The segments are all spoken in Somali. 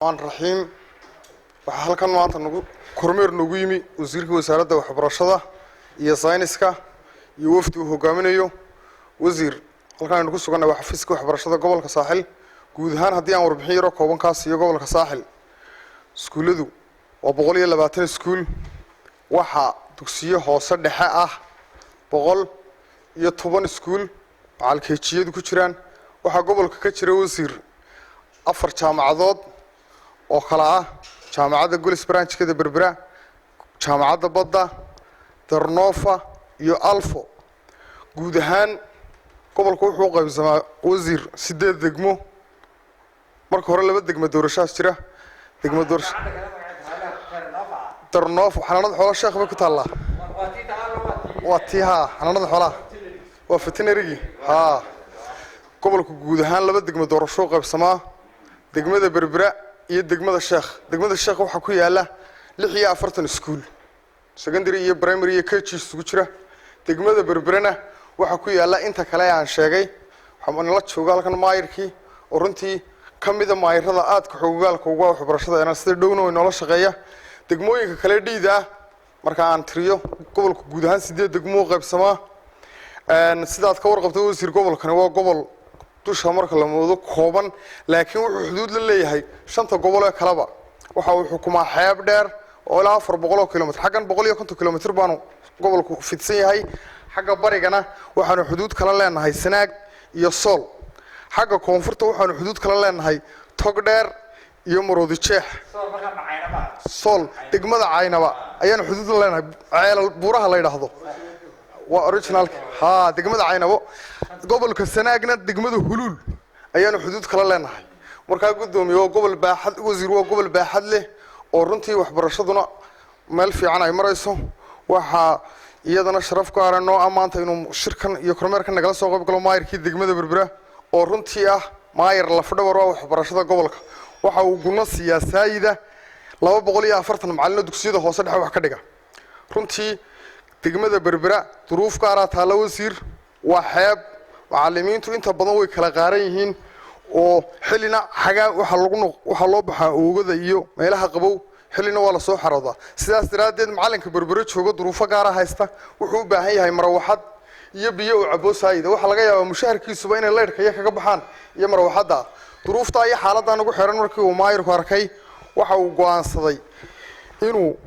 Raxiim. Waxaa halkan maanta nagu kormeer noogu yimi wasiirka Wasaaradda Waxbarashada iyo Sayniska iyo wafdi uu hogaaminayo. Wasiir, halkan aynu ku sugannahay waa xafiiska waxbarashada gobolka Saaxil. Guud ahaan, haddii aan warbixin yaroo kooban kaa siiyo, gobolka Saaxil iskuulladu waa 120 iskuul. Waxaa dugsiyo hoose dhexe ah 110 iskuul, macalkeejiyadu ku jiraan. Waxaa gobolka ka jira, wasiir, afar jaamacadood oo kale ah: Jaamacadda Golis branchkeeda Berbera, Jaamacadda Badda, Darnova iyo Alfo. Guud ahaan gobolka wuxuu u qaybsamaa, wasiir, sideed degmo. Marka hore laba degmo doorashaas jira, degmo doorasho Darnova, xanaanada xoolaha Sheekh bay ku taallaa. Waa tii, haa, xanaanada xoolaha, waa veterinary-gii, haa. Gobolka guud ahaan laba degmo doorasho u qaybsamaa: degmada Berbera iyo degmada Sheekh. Degmada Sheekh waxaa ku yaala 46 iskuul, secondary iyo primary iyo KG isugu jira. Degmada Berberena waxaa ku yaala inta kale aan sheegay. Waxaa nala jooga halkan maayirkii, oo runtii ka mida maayirada aadka xoogagaalka uga waxbarashada ena, sida dhowna way noola shaqeeya. Degmooyinka kale dhiida ah marka aan tiriyo, gobolka guud ahaan sideed degmo u qaybsamaa. Sidaad ka warqabto, wasiir, gobolkani waa gobol dusha marka la moodo kooban, laakiin wuxuu xuduud la leeyahay shanta gobol ee kaleba. Waxa uu xukumaa xeeb dheer oo ilaa 400 oo kilomitr, xaggan 150 kilomitr baanu gobolku fidsan yahay. Xagga barigana waxaanu xuduud kala leenahay Sanaag iyo Sool. Xagga koonfurta waxaanu xuduud kala leenahay Togdheer iyo Maroodi Jeex. Sool degmada Caynaba ayaanu xuduud la leenahay, Ceelal buuraha la yidhaahdo waa originalka, haa, degmada Caynabo. Gobolka Sanaagna degmada Huluul ayaanu xuduud kala leenahay. Markaa, guddoomiye, waa gobol baaxad, wasiir, waa gobol baaxad leh oo runtii waxbarashaduna meel fiican ay marayso. Waxaa iyadana sharaf gaara noo ammaanta inuu shirkan iyo kormeerkan nagala soo qayb galo maayirkii degmada Berbera, oo runtii ah maayir lafdhabar waa waxbarashada gobolka. Waxa uu gunno siiyaa saayida 240 macallin oo dugsiyada hoose dhexe wax ka dhiga. Runtii degmada Berbera duruuf gaaraa taalla, wasiir. Waa xeeb, macallimiintu inta badan way kala qaaran yihiin, oo xillina xagaa waxaa lagu waxaa loo baxaa oogada iyo meelaha qabow, xillina waa lasoo xaroodaa. Sidaas daraaddeed macallinka Berbere jooga duruufo gaara haysta. Wuxuu u baahan yahay marawaxad iyo biyo uu cabo saayida. Waxaa laga yaabaa mushaharkiisuba inay leydhka iyo kaga baxaan iyo marawaxadda. Duruuftaa iyo xaaladdan ugu xiran markii uu maayirku arkay, waxa uu go'aansaday inuu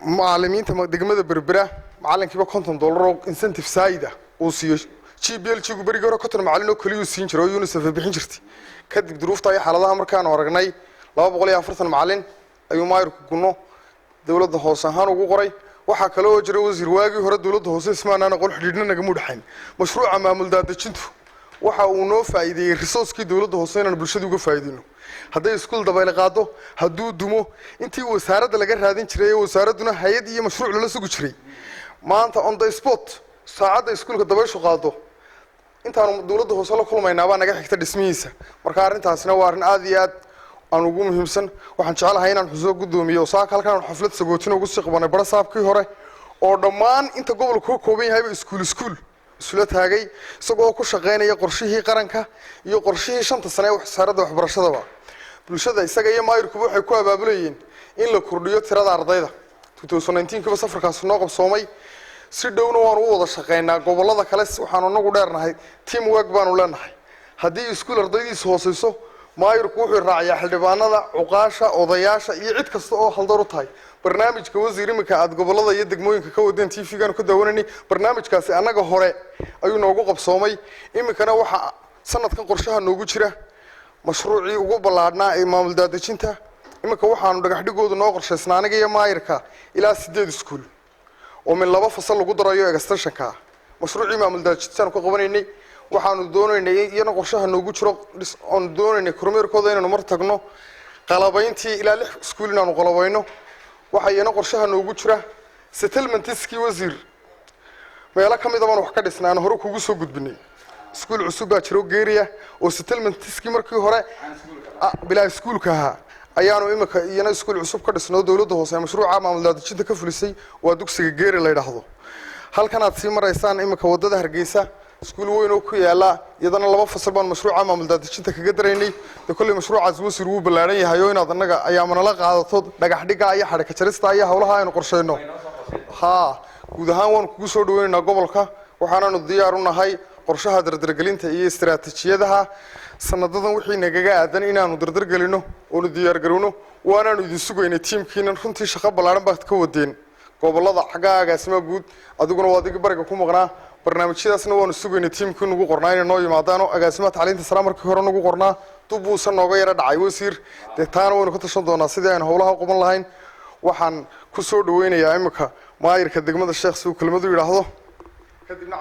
macallimiinta degmada Berbera macallinkiiba $50 oo incentive saayida uu siiyo. GPLG gu berigii hore 50 macallin oo keliyuu siin jiray oo UNICEF ay bixin jirtay. Kadib duruufta iyo xaaladaha markaanu aragnay, 240 macallin ayuu maayirku gunno dowladda hoose ahaan ugu qoray. Waxaa kale oo jira, wasiir, waagii hore dowladda hoose ismaanaan aqoon, xidhiidhna nagama udhexayn. Mashruuca maamul daadejintu waxa uu noo faa'iideeyey resourcekii dowladda hoose inaan bulshada uga faa'iideyno. Hadday iskuul dabayl qaado, hadduu dumo, intii wasaaradda laga raadin jiray ee wasaaradduna hay-ad iyo mashruuc lala sugi jiray, maanta on the spot, saacadda iskuulka dabayshu qaado, intaanu dowladda hoose la kulmaynaa baa naga xigta dhismihiisa. Marka arrintaasina waa arrin aad iyo aad aan ugu muhiimsan. Waxaan jeclahay inaan xuso, guddoomiye, saaka halkan aanu xaflad sagootin ugu sii qabanay barasaabkii hore, oo dhammaan inta gobolku ka kooban yahayba iskuul iskuul isula taagay, isagoo ku shaqaynaya qorshihii qaranka iyo qorshihii 5ta sane ee wasaaradda waxbarashadaba. Bulshada isaga iyo maayirkuba waxay ku abaabulayeen in la kordhiyo tirada ardayda. 2019kiiba safarkaasi noo qabsoomay. Si dhowna waanu u wada shaqaynaa gobollada kale. Waxaanu inagu dheernahay team work baanu leenahay. Haddii iskuul ardaydiisu hooseyso, maayirku wuxuu raaciyaa xildhibaanada, cuqaasha, odayaasha iyo cid kasta oo haldar u tahay barnaamijka. Wasiir, iminka aad gobollada iyo degmooyinka ka wadeen TV-gaanu ka daawanaynay. Barnaamijkaasi annaga hore ayuu noogu qabsoomay. Iminkana waxaa sanadkan qorshaha noogu jira mashruucii ugu ballaadhnaa ee maamul daadejinta. Iminka waxaanu dhagaxdhigoodu noo qorshaysnaa, aniga iyo maayirka, ilaa sideed iskuul oo min laba fasal lagu darayo extensionka. Mashruucii maamul daadejintaanu ka qabanaynay waxaanu doonaynay, iyana qorshaha noogu jiro oonu doonaynay kormeerkooda inaanu mar tagno, qalabayntii ilaa lix iskuul inaanu qalabayno. Waxaa iyana qorshaha noogu jira settlementiskii, wasiir. Meelo ka mida baan wax ka dhisnay aan hore kugu soo gudbinay. Iskuul cusub baa jiro Geeriya oo settlementiskii markii hore bilaa iskuulka ahaa, ayaanu imika iyana iskuul cusub ka dhisnoo dowladda hoose mashruuca maamul daadejinta ka fulisay. Waa dugsiga Geeri la yidhaahdo. Halkan aad sii maraysaan imika waddada Hargeysa Iskuul weyn oo ku yaala iyadana 2 fasal baan mashruuca maamul daadejinta kaga daraynay. Dee kolley mashruucaas, wasiir, wuu ballaaran yahay oo inaad annaga ayaamanala qaadato dhagax dhigga iyo xadhika jarista iyo howlaha aynu qorshayno. Haa, guud ahaan waanu kugu soo dhaweynaynaa gobolka, waxaanaanu diyaar u nahay qorshaha dardargelinta iyo istaraatiijiyadaha sanadadan wixii nagaga aadan inaanu dardargelino oonu diyaargarowno, waanaanu idin sugaynay. Tiimkiinan runtii shaqo ballaaran baad ka wadeen gobolada xagga agaasimaha guud, adiguna waa adigii bariga ku maqnaa. Barnaamijyadaasna waanu sugaynay tiimkii nagu qornaa inay noo yimaadaano. Agaasimaha tacliinta sare markii hore nagu qornaa dub buusan nooga yara dhacay, wasiir. Dee taana waynu ka tashan doonaa sidii aynu howlaha u qaban lahayn. Waxaan ku soo dhaweynayaa imika maayirka degmada Sheekh si uu kelmadu yidhaahdo kadibna.